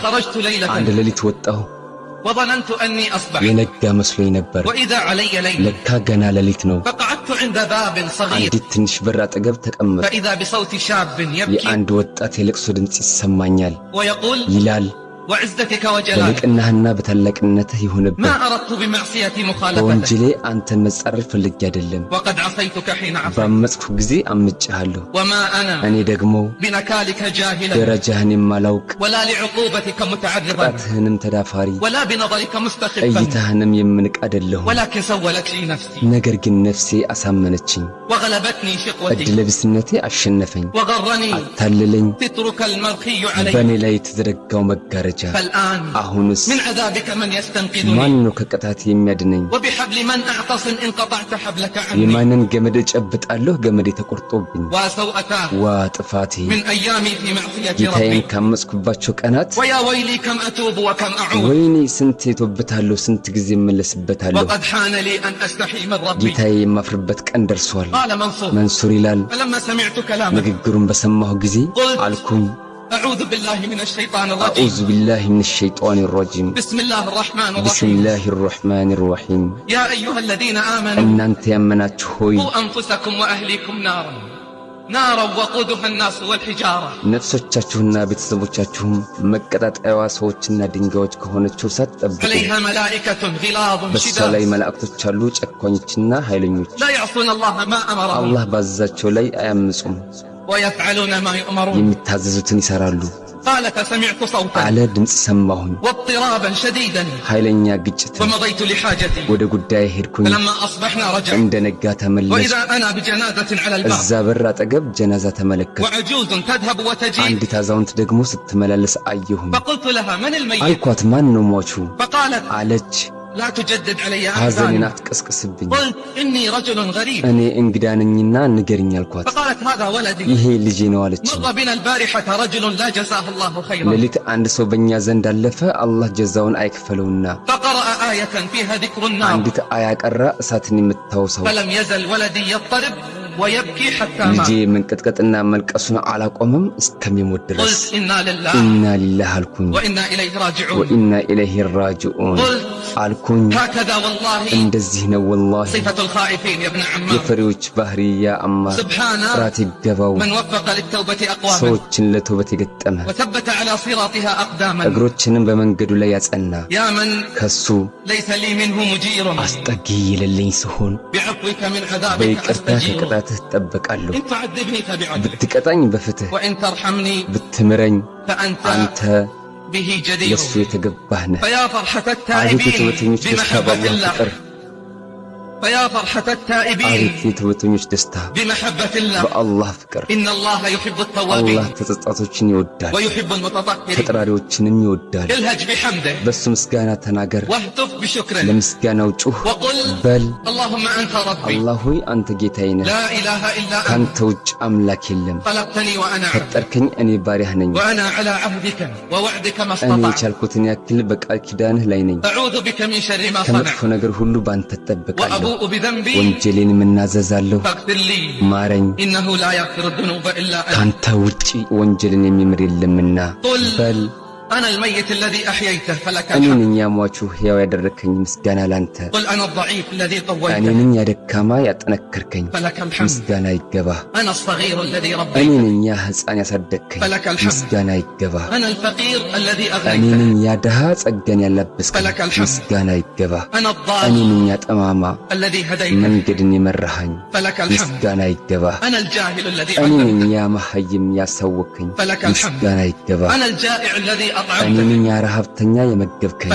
خرجت ليلة አንድ ሌሊት ወጣሁ፣ وظننت أني أصبحت የነጋ መስሎኝ ነበር። وإذا علي ليل ለካ ገና ሌሊት ነው። فقعدت عند باب صغير አንዲት ትንሽ በር አጠገብ ተቀመጥኩ። فإذا بصوت شاب يبكي የአንድ ወጣት የለቅሶ ድምፅ ይሰማኛል። ويقول ይላል፣ وعزتك وجلالك በልቅናህና በታላቅነትህ ይሁንብህ፣ ما أردت بمعصيتي مخالفتك በወንጀሌ አንተን መጻረር ፈልጌ አይደለም። وقد عصيتك حين عصيت ባመፅኩ ጊዜ አምጬሃለሁ። وما أنا እኔ ደግሞ بنكالك جاهلا ደረጃህን የማላውቅ ولا لعقوبتك متعرضا ቅጣትህንም ተዳፋሪ ولا بنظرك مستخفا እይታህንም የምንቅ አይደለሁም። ولكن سولت لي نفسي ነገር ግን ነፍሴ አሳመነችኝ፣ وغلبتني شقوتي ዕድለቢስነቴ አሸነፈኝ፣ وغرني አታለለኝ። سترك المرخي علي በእኔ ላይ የተዘረጋው መጋረጃ። فالآن አሁንስ من عذابك من يستنقذني ማን ነው ከቅጣት የሚያድነኝ? وبحبل من أعتصم إن قطعت حبلك عني የማንን ገመድ እጨብጣለሁ? ገመዴ ተቆርጦብኝ። وسوءتاه ዋ ጥፋቴ! من أيامي في معصية ጌታዬን ربي ካመፅኩባቸው ቀናት ويا ويلي كم أتوب وكم أعود ወይኔ ስንት እቶብታለሁ፣ ስንት ጊዜ እመለስበታለሁ። وقد حان لي أن أستحي من ربي ጌታዬ የማፍርበት ቀን ደርሷል። قال منصور መንሱር ይላል፣ فلما سمعت كلامه ንግግሩን በሰማሁ ጊዜ አልኩኝ أعوذ بالله من الشيطان الرجيم أعوذ بالله من الشيطان الرجيم بسم الله الرحمن الرحيم بسم الله الرحمن الرحيم يا أيها الذين آمنوا እናንተ ያመናችሁ ሆይ قوا أنفسكم وأهليكم نارا نارا وقودها الناس والحجارة ነፍሶቻችሁና ቤተሰቦቻችሁም መቀጣጠያዋ ሰዎችና ድንጋዮች ከሆነችው እሳት ጠብቁ። عليها ملائكة غلاظ በእሷ ላይ شداد መላእክቶች አሉ፣ ጨካኞችና ኃይለኞች። لا يعصون الله ما أمرهم አላህ ባዘዛቸው ላይ አያምፁም፣ ويفعلون ما يؤمرون የሚታዘዙትን ይሰራሉ። قال فسمعت صوتا አለ ድምፅ ሰማሁኝ፣ واضطرابا شديدا ኃይለኛ ግጭት። ومضيت لحاجتي ወደ ጉዳይ ሄድኩኝ። فلما أصبحنا رجعت እንደ ነጋ ተመለስኩ። وإذا أنا بجنازة على الباب እዛ በር አጠገብ ጀናዛ ተመለከትኩ። وعجوز تذهب وتجيء አንዲት አዛውንት ደግሞ ስትመላለስ አየሁኝ። فقلت لها من الميت አልኳት ማን ነው ሟቹ? فقالت አለች لا تجدد علي ሐዘኔን أحزاني አትቀስቅስብኝ፣ قلت إني رجل غريب እኔ እንግዳ ነኝና ንገርኝ አልኳት። فقالت هذا ولدي ይሄ ልጄ ነው አለችኝ። مر بنا البارحة رجل لا جزاه الله خيرا ሌሊት አንድ ሰው በእኛ ዘንድ አለፈ፣ አላህ ጀዛውን አይክፈለውና። فقرأ آية فيها ذكر النار አንዲት አያ ቀራ፣ እሳትን የምታወሳው። فلم يزل ولدي يضطرب ويبكي حتى ልጄ مات መንቀጥቀጥና መልቀሱን አላቆመም እስከሚሞት ድረስ። قلت إنا لله ኢና ሊላህ አልኩኝ፣ وإنا إليه راجعون ወኢና ኢለይሂ ራጂዑን قلت አልኩኝ። هكذا والله እንደዚህ ነው ወላሂ صفة الخائفين يا ابن عمار የፈሪዎች ባህሪ ያ አማር። سبحان ጥራት ይገባው من وفق للتوبة أقواما ሰዎችን ለተውበት የገጠመ وثبت على صراطها أقداما እግሮችንም በመንገዱ ላይ ያጸና يا من ከሱ ليس لي منه مجير አስጠጊ የሌለኝ ስሆን بعفوك من عذابك በይቅርታ أستجير ከቅጣትህ እጠበቃለሁ። إن تعذبني فبعدلك ብትቀጣኝ በፍትህ وإن ترحمني ብትምረኝ فأنت አንተ به جدير ለሱ የተገባህ ነህ። فيا فرحة አቤት التائبين የተውበተኞች ደስታ بمحبة በአላህ الله ፍቅር! فيا فرحة التائبين አቤት የተውበተኞች ደስታ بمحبة الله በአላህ ፍቅር! إن الله يحب التوابين አላህ ተጸጻቶችን ይወዳል፣ ويحب المتطهرين ተጠራሪዎችንም ይወዳል። الهج بحمده በሱ ምስጋና ተናገር፣ واهتف بشكره ለምስጋናው ጩህ፣ وقل በል اللهم أنت ربي አላህ ሆይ አንተ ጌታዬ ነህ፣ لا إله إلا أنت ካንተ ውጭ አምላክ የለም። خلقتني وأنا عبد ፈጠርከኝ፣ እኔ ባሪያህ ነኝ። وأنا على عهدك ووعدك ما እኔ استطعت የቻልኩትን ያክል በቃል ኪዳንህ ላይ ነኝ። أعوذ بك من شر ما ከመጥፎ صنعت ነገር ሁሉ ባንተ እጠበቃለሁ። وأبوء بذنبي ወንጀሌንም እናዘዛለሁ፣ فاغفر لي ማረኝ። إنه لا يغفر الذنوب إلا أنت ካንተ ውጪ ወንጀልን የሚምር የለምና። قل በል أنا الميت الذي أحييته فلك እኔ الحمد ነኝ ሟቹ ሕያው ያደረግከኝ፣ ምስጋና ላንተ። قل أنا الضعيف الذي እኔ قويته ነኝ ያ ደካማ ያጠነከርከኝ፣ فلك الحمد ምስጋና ይገባህ። أنا الصغير الذي እኔ ربيته ነኝ ያ ሕፃን ያሳደግከኝ፣ فلك الحمد ምስጋና ይገባህ። أنا الفقير الذي እኔ أغنيته ነኝ ያ ድሃ ጸጋን ያላበስከኝ፣ فلك الحمد ምስጋና ይገባህ። أنا እኔ الضال ነኝ ያ ጠማማ الذي هديته መንገድን የመራኸኝ፣ فلك الحمد ምስጋና ይገባህ። أنا الجاهل الذي እኔ ነኝ علمته ያ መሐይም ያሳወቅከኝ፣ فلك الحمد ምስጋና ይገባህ። أنا الجائع الذي እኔ أطعمته ነኝ ያ ረሃብተኛ የመገብከኝ፣